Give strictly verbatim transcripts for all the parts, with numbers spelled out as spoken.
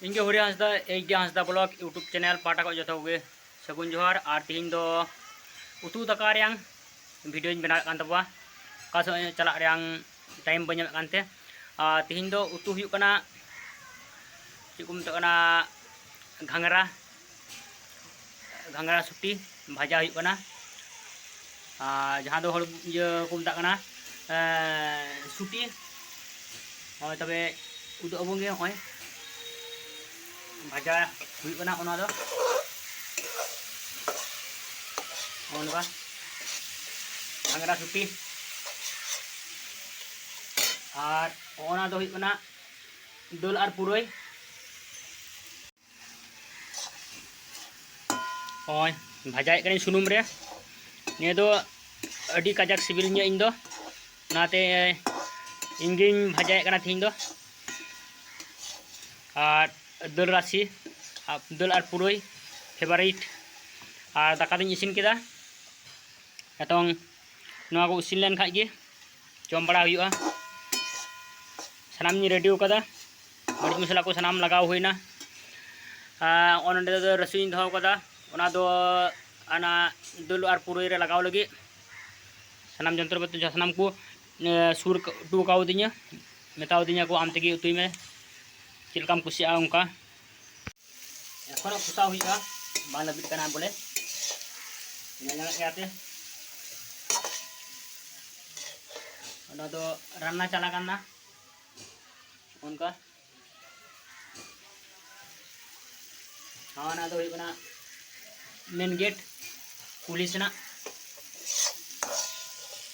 ᱤᱧ ᱜᱮ ᱦᱚᱨᱤ ᱦᱟᱸᱥᱫᱟ, H D ᱦᱟᱸᱥᱫᱟ blog YouTube channel ᱯᱟᱦᱴᱟ ᱠᱷᱚᱱ ᱡᱚᱛᱚ ᱠᱚᱜᱮ ᱥᱟᱹᱜᱩᱱ ᱡᱚᱦᱟᱨ᱾ ᱟᱨ ᱛᱤᱦᱤᱧ ᱫᱚ ᱩᱛᱩ ᱫᱟᱠᱟ ᱨᱮᱭᱟᱝ ᱵᱷᱤᱰᱤᱭᱳᱧ ᱵᱮᱱᱟᱣᱮᱫ ᱠᱟᱱ ᱛᱟᱵᱚᱣᱟ᱾ ᱚᱠᱟ ᱥᱮᱫ ᱪᱟᱞᱟᱜ ᱨᱮᱭᱟᱝ ᱴᱟᱭᱤᱢ ᱵᱟᱹᱧ ᱧᱟᱢᱮᱫ ᱠᱟᱱᱛᱮ᱾ ᱟᱨ ᱛᱤᱦᱤᱧ ᱫᱚ ᱩᱛᱩ ᱦᱩᱭᱩᱜ ᱠᱟᱱᱟ, ᱪᱮᱫ ᱠᱚ ᱢᱮᱛᱟᱜ ᱠᱟᱱᱟ, ᱜᱷᱟᱸᱜᱽᱨᱟ, ᱜᱷᱟᱸᱜᱽᱨᱟ ᱥᱩᱴᱤ ᱵᱷᱟᱡᱟ ᱦᱩᱭᱩᱜ ᱠᱟᱱᱟ᱾ ᱟᱨ ᱡᱟᱦᱟᱸ ᱫᱚ ᱦᱚᱲ ᱤᱭᱟᱹ ᱠᱚ ᱢᱮᱛᱟᱜ ᱠᱟᱱᱟ, ᱮᱸ, ᱥᱩᱴᱤ᱾ ᱦᱳᱭ, ᱛᱚᱵᱮ ᱩᱫᱩᱜ ᱟᱵᱚᱱ ᱜᱮ, ᱱᱚᱜᱼᱚᱭ ᱵᱷᱟᱡᱟ ᱦᱩᱭᱩᱜ ᱠᱟᱱᱟ ᱚᱱᱟ ᱫᱚ᱾ ᱱᱚᱜᱼᱚ ᱱᱚᱝᱠᱟ ᱜᱷᱟᱸᱜᱽᱨᱟ ᱥᱩᱴᱤ᱾ ᱟᱨ ᱚᱱᱟ ᱫᱚ ᱦᱩᱭᱩᱜ ᱠᱟᱱᱟ ᱫᱟᱹᱞ ᱟᱨ ᱯᱩᱨᱟᱹᱭ᱾ ᱱᱚᱜᱼᱚᱭ ᱵᱷᱟᱡᱟᱭᱮᱫ ᱠᱟᱹᱱᱟᱹᱧ ᱥᱩᱱᱩᱢ ᱨᱮ᱾ ᱱᱤᱭᱟᱹ ᱫᱚ ᱟᱹᱰᱤ ᱠᱟᱡᱟᱠ ᱥᱤᱵᱤᱞᱤᱧᱟᱹ ᱤᱧ ᱫᱚ, ᱚᱱᱟᱛᱮ ᱤᱧ ᱜᱤᱧ ᱵᱷᱟᱡᱟᱭᱮᱫ ᱠᱟᱱᱟ ᱛᱤᱦᱤᱧ ᱫᱚ᱾ ᱟᱨ ᱫᱟᱹᱞ ᱨᱟᱥᱮ, ᱟᱨ ᱫᱟᱹᱞ ᱟᱨ ᱯᱩᱨᱟᱹᱭ ᱯᱷᱮᱵᱟᱨᱤᱴ᱾ ᱟᱨ ᱫᱟᱠᱟ ᱫᱚᱧ ᱤᱥᱤᱱ ᱠᱮᱫᱟ᱾ ᱱᱤᱛᱚᱝ ᱱᱚᱣᱟ ᱠᱚ ᱤᱥᱤᱱ ᱞᱮᱱ ᱠᱷᱟᱡ ᱜᱮ ᱡᱚᱢ ᱵᱟᱲᱟ ᱦᱩᱭᱩᱜᱼᱟ᱾ ᱥᱟᱱᱟᱢ ᱤᱧ ᱨᱮᱰᱤ ᱟᱠᱟᱫᱟ, ᱢᱟᱹᱨᱤᱪ ᱢᱚᱥᱞᱟ ᱠᱚ ᱥᱟᱱᱟᱢ ᱞᱟᱜᱟᱣ ᱦᱩᱭᱱᱟ᱾ ᱟᱨ ᱱᱚᱜᱼᱚ ᱱᱚᱸᱰᱮ ᱫᱚ ᱨᱟᱹᱥᱩᱱ ᱤᱧ ᱫᱚᱦᱚ ᱟᱠᱟᱫᱟ, ᱚᱱᱟ ᱫᱚ ᱚᱱᱟ ᱫᱟᱹᱞ ᱟᱨ ᱯᱩᱨᱟᱹᱭ ᱨᱮ ᱞᱟᱜᱟᱣ ᱞᱟᱹᱜᱤᱫ᱾ ᱥᱟᱱᱟᱢ ᱡᱚᱱᱛᱨᱚᱯᱟᱹᱛᱤ ᱥᱟᱱᱟᱢ ᱠᱚ, ᱮ, ᱥᱩᱨ ᱦᱚᱴᱚ ᱠᱟᱣᱫᱤᱧᱟ, ᱢᱮᱛᱟᱣᱫᱤᱧᱟ ᱠᱚ, "ᱟᱢ ᱛᱮᱜᱮ ᱩᱛᱩᱭ ᱢᱮ, ᱪᱮᱫ ᱞᱮᱠᱟᱢ ᱠᱩᱥᱤᱭᱟᱜᱼᱟ ᱚᱱᱠᱟ᱾" ᱮᱠᱷᱚᱱᱳ ᱠᱚᱥᱟᱣ ᱦᱩᱭᱩᱜᱼᱟ, ᱵᱟᱝ ᱞᱟᱹᱵᱤᱫ ᱠᱟᱱᱟ ᱵᱚᱞᱮ, ᱧᱮᱞ ᱧᱟᱢᱮᱫ ᱜᱮᱭᱟ ᱯᱮ᱾ ᱚᱱᱟ ᱫᱚ ᱨᱟᱱᱱᱟ ᱪᱟᱞᱟᱜ ᱠᱟᱱᱟ ᱚᱱᱠᱟ᱾ ᱱᱚᱣᱟ ᱫᱚ ᱦᱩᱭᱩᱜ ᱠᱟᱱᱟ ᱢᱮᱱ ᱜᱮᱴ ᱠᱩᱞᱦᱤ ᱥᱮᱱᱟᱜ᱾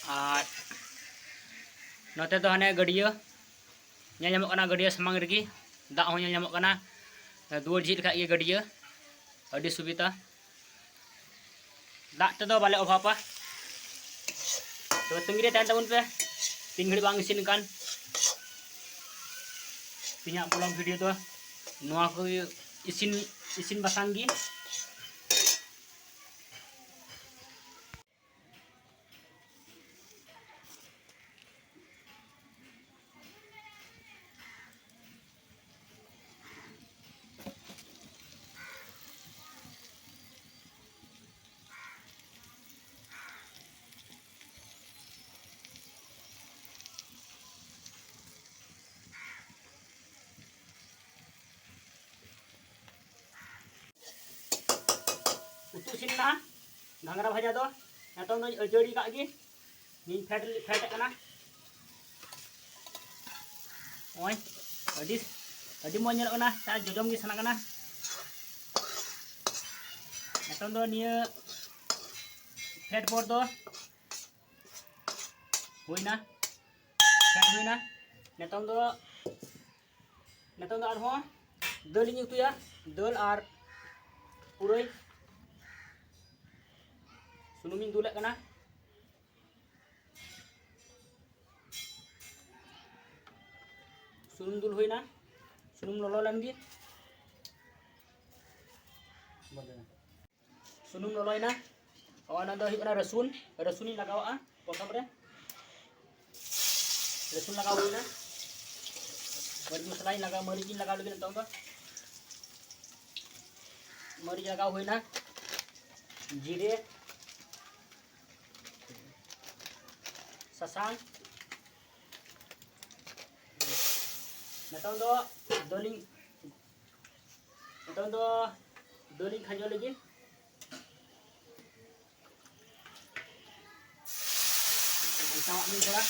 ᱟᱨ ᱱᱚᱛᱮ ᱫᱚ ᱦᱟᱱᱮ ᱜᱟᱹᱰᱭᱟᱹ ᱧᱮᱞ ᱧᱟᱢᱚᱜ ᱠᱟᱱᱟ, ᱜᱟᱹᱰᱭᱟᱹ ᱥᱟᱢᱟᱝ ᱨᱮᱜᱮ ᱫᱟᱜ ᱦᱚᱸ ᱧᱮᱞ ᱧᱟᱢᱚᱜ ᱠᱟᱱᱟ᱾ ᱫᱩᱣᱟᱹᱨ ᱡᱷᱤᱡ ᱞᱮᱠᱷᱟᱡ ᱜᱮ ᱜᱟᱹᱰᱭᱟᱹ, ᱟᱹᱰᱤ ᱥᱩᱵᱤᱫᱷᱟ᱾ ᱫᱟᱜ ᱛᱮᱫᱚ ᱵᱟᱞᱮ ᱚᱵᱷᱟᱵᱟ᱾ ᱛᱚᱵᱮ ᱛᱟᱺᱜᱤ ᱨᱮ ᱛᱟᱦᱮᱱ ᱛᱟᱵᱚᱱ ᱯᱮ, ᱛᱤᱱ ᱜᱷᱟᱹᱲᱤᱡ ᱵᱟᱝ ᱤᱥᱤᱱ ᱠᱟᱱ᱾ ᱛᱮᱦᱮᱧᱟᱜ ᱵᱞᱚᱜ ᱵᱷᱤᱰᱤᱭᱳ ᱫᱚ ᱱᱚᱣᱟ ᱠᱚ ᱤᱥᱤᱱ, ᱤᱥᱤᱱ ᱵᱟᱥᱟᱝ ᱜᱮ᱾ ᱤᱥᱤᱱ ᱮᱱᱟ ᱜᱷᱟᱸᱜᱽᱨᱟ ᱵᱷᱟᱡᱟ ᱫᱚ᱾ ᱱᱤᱛᱚᱝ ᱫᱚᱧ ᱟᱹᱡᱟᱹᱲᱤ ᱠᱟᱜ ᱜᱮ, ᱤᱧ ᱯᱷᱮᱰ, ᱯᱷᱮᱰ ᱠᱟᱱᱟ᱾ ᱱᱚᱜᱼᱚᱭ ᱟᱹᱰᱤ, ᱟᱹᱰᱤ ᱢᱚᱡᱽ ᱧᱮᱞᱚᱜ ᱠᱟᱱᱟ, ᱪᱟ ᱡᱚᱡᱚᱢ ᱜᱮ ᱥᱟᱱᱟ ᱠᱟᱱᱟ᱾ ᱱᱤᱛᱚᱝ ᱫᱚ ᱱᱤᱭᱟᱹ ᱯᱷᱮᱰ ᱯᱚᱨ ᱫᱚ ᱦᱩᱭᱱᱟ, ᱯᱷᱮᱰ ᱦᱩᱭᱱᱟ᱾ ᱱᱤᱛᱚᱝ ᱫᱚ, ᱱᱤᱛᱚᱝ ᱫᱚ ᱟᱨᱦᱚᱸ ᱫᱟᱹᱞ ᱤᱧ ᱩᱛᱩᱭᱟ, ᱫᱟᱹᱞ ᱟᱨ ᱯᱩᱨᱟᱹᱭ᱾ ᱥᱩᱱᱩᱢᱤᱧ ᱫᱩᱞᱟᱜ ᱠᱟᱱᱟ᱾ ᱥᱩᱱᱩᱢ ᱫᱩᱞ ᱦᱩᱭᱱᱟ, ᱥᱩᱱᱩᱢ ᱞᱚᱞᱚ ᱞᱮᱱ ᱜᱮ᱾ ᱥᱩᱱᱩᱢ ᱞᱚᱞᱚᱭᱮᱱᱟ᱾ ᱱᱚᱜᱼᱚᱭ ᱱᱚᱣᱟ ᱫᱚ ᱦᱩᱭᱩᱜ ᱠᱟᱱᱟ ᱨᱟᱹᱥᱩᱱ, ᱨᱟᱹᱥᱩᱱᱤᱧ ᱞᱟᱜᱟᱣᱟᱜᱼᱟ ᱯᱨᱚᱛᱷᱚᱢ ᱨᱮ᱾ ᱨᱟᱹᱥᱩᱱ ᱞᱟᱜᱟᱣ ᱦᱩᱭᱱᱟ᱾ ᱢᱟᱹᱨᱤᱪ ᱢᱚᱥᱞᱟᱧ ᱞᱟᱜᱟᱣ, ᱢᱟᱹᱨᱤᱪ ᱤᱧ ᱞᱟᱜᱟᱣ ᱞᱟᱹᱜᱤᱫ ᱱᱤᱛᱚᱝ ᱫᱚ᱾ ᱢᱟᱹᱨᱤᱪ ᱞᱟᱜᱟᱣ ᱦᱩᱭᱱᱟ, ᱡᱤᱨᱟᱹ, ᱥᱟᱥᱟᱝ᱾ ᱱᱤᱛᱚᱝ ᱫᱚ ᱫᱟᱹᱞᱤᱧ, ᱱᱤᱛᱚᱝ ᱫᱚ ᱫᱟᱹᱞᱤᱧ ᱠᱷᱟᱸᱡᱚ ᱞᱟᱹᱜᱤᱫ᱾ ᱜᱷᱟᱱᱴᱟᱣᱟᱜ ᱜᱤᱧ ᱛᱷᱚᱲᱟ᱾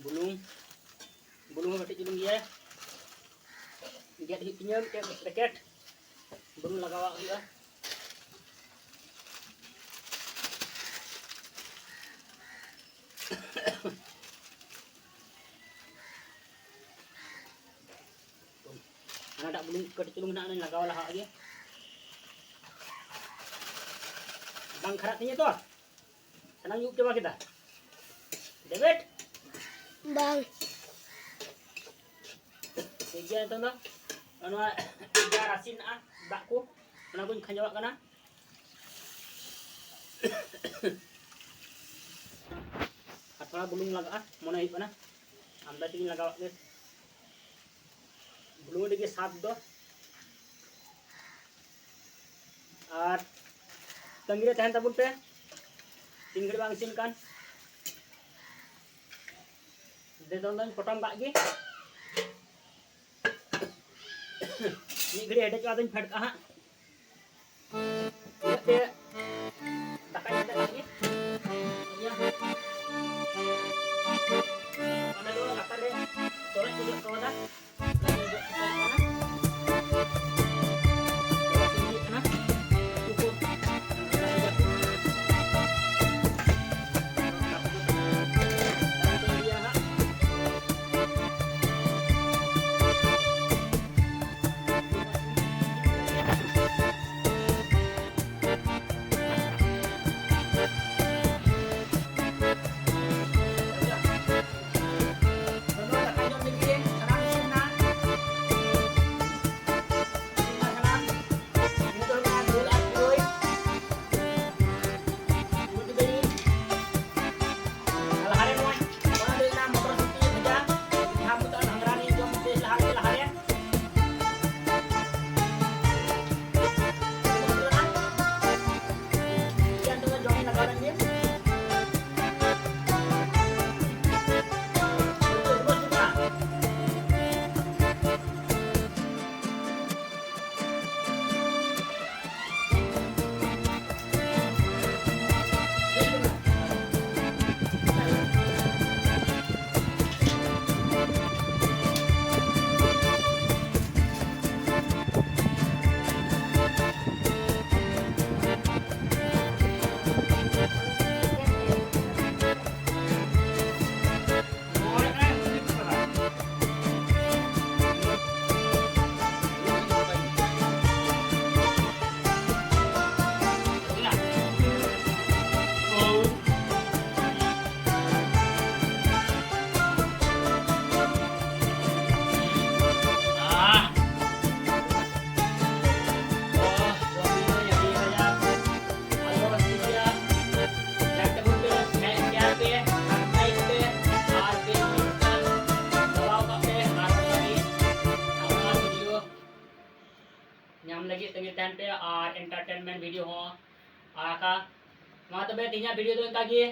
ᱵᱩᱞᱩᱝ, ᱵᱩᱞᱩᱝ ᱦᱚᱸ ᱠᱟᱹᱴᱤᱡ ᱪᱩᱞᱩᱝ ᱜᱮᱭᱟ, ᱜᱮᱫ ᱦᱩᱭᱩᱜ ᱛᱤᱧᱟᱹ ᱢᱤᱫᱴᱮᱱ ᱯᱮᱠᱮᱴ᱾ ᱵᱩᱞᱩᱝ ᱞᱟᱜᱟᱣᱟᱜ ᱦᱩᱭᱩᱜᱼᱟ᱾ ᱦᱟᱱᱟᱴᱟᱜ ᱵᱩᱞᱩᱝ ᱠᱟᱹᱴᱤᱡ ᱪᱩᱞᱩᱝ ᱦᱮᱱᱟᱜᱼᱟ, ᱚᱱᱟᱧ ᱞᱟᱜᱟᱣ ᱞᱟᱦᱟᱣᱟᱜ ᱜᱮ᱾ ᱵᱟᱝ ᱠᱷᱟᱨᱟᱜ ᱛᱤᱧᱟᱹ ᱛᱚ? ᱥᱟᱱᱟᱢ ᱧᱩ ᱪᱟᱵᱟ ᱠᱮᱫᱟ? ᱰᱮᱵᱷᱤᱰ? ᱵᱟᱝ᱾ ᱴᱷᱤᱠ ᱜᱮᱭᱟ, ᱱᱤᱛᱚᱝ ᱫᱚ ᱱᱚᱣᱟ ᱡᱟ ᱨᱟᱥᱮ ᱢᱮᱱᱟᱜᱼᱟ, ᱫᱟᱜ ᱠᱚ, ᱚᱱᱟ ᱠᱚᱧ ᱠᱷᱟᱸᱡᱚᱣᱟᱜ ᱠᱟᱱᱟ᱾ ᱛᱷᱚᱲᱟ ᱵᱩᱞᱩᱝ ᱞᱟᱜᱟᱜᱼᱟ ᱢᱚᱱᱮ ᱦᱩᱭᱩᱜ ᱠᱟᱱᱟ, ᱟᱢᱫᱟ ᱛᱮᱜᱤᱧ ᱞᱟᱜᱟᱣᱟᱜ ᱜᱮ᱾ ᱵᱩᱞᱩᱝ ᱨᱮᱜᱮ ᱥᱟᱫ ᱫᱚ᱾ ᱟᱨ ᱛᱟᱺᱜᱤ ᱨᱮ ᱛᱟᱦᱮᱱ ᱛᱟᱵᱚᱱ ᱯᱮ, ᱛᱤᱱ ᱜᱷᱟᱹᱲᱤᱡ ᱵᱟᱝ ᱤᱥᱤᱱ ᱠᱟᱱ᱾ ᱫᱮ ᱫᱚᱱ ᱫᱚᱧ ᱯᱚᱴᱚᱢ ᱠᱟᱜ ᱜᱮ᱾ ᱢᱤᱫ ᱜᱷᱟᱹᱲᱤᱡ ᱦᱮᱰᱮᱡᱚᱜᱼᱟ, ᱟᱫᱚᱧ ᱯᱷᱮᱰ ᱠᱟᱜᱼᱟ ᱦᱟᱸᱜ᱾ ᱤᱱᱟᱹᱜ ᱛᱮ ᱫᱟᱠᱟᱧ ᱦᱮᱰᱮᱡ ᱠᱟᱜ ᱜᱮ᱾ ᱤᱭᱟᱹ᱾ ᱚᱱᱟ ᱫᱚ ᱞᱟᱛᱟᱨ ᱨᱮ ᱛᱚᱨᱚᱡ ᱠᱚ ᱡᱚᱜ ᱠᱟᱣᱫᱟ᱾ ᱦᱚᱸ ᱟᱲᱟᱜᱟ᱾ ᱢᱟ ᱛᱚᱵᱮ ᱛᱮᱦᱮᱧᱟᱜ video ᱫᱚ ᱤᱱᱠᱟ ᱜᱮ᱾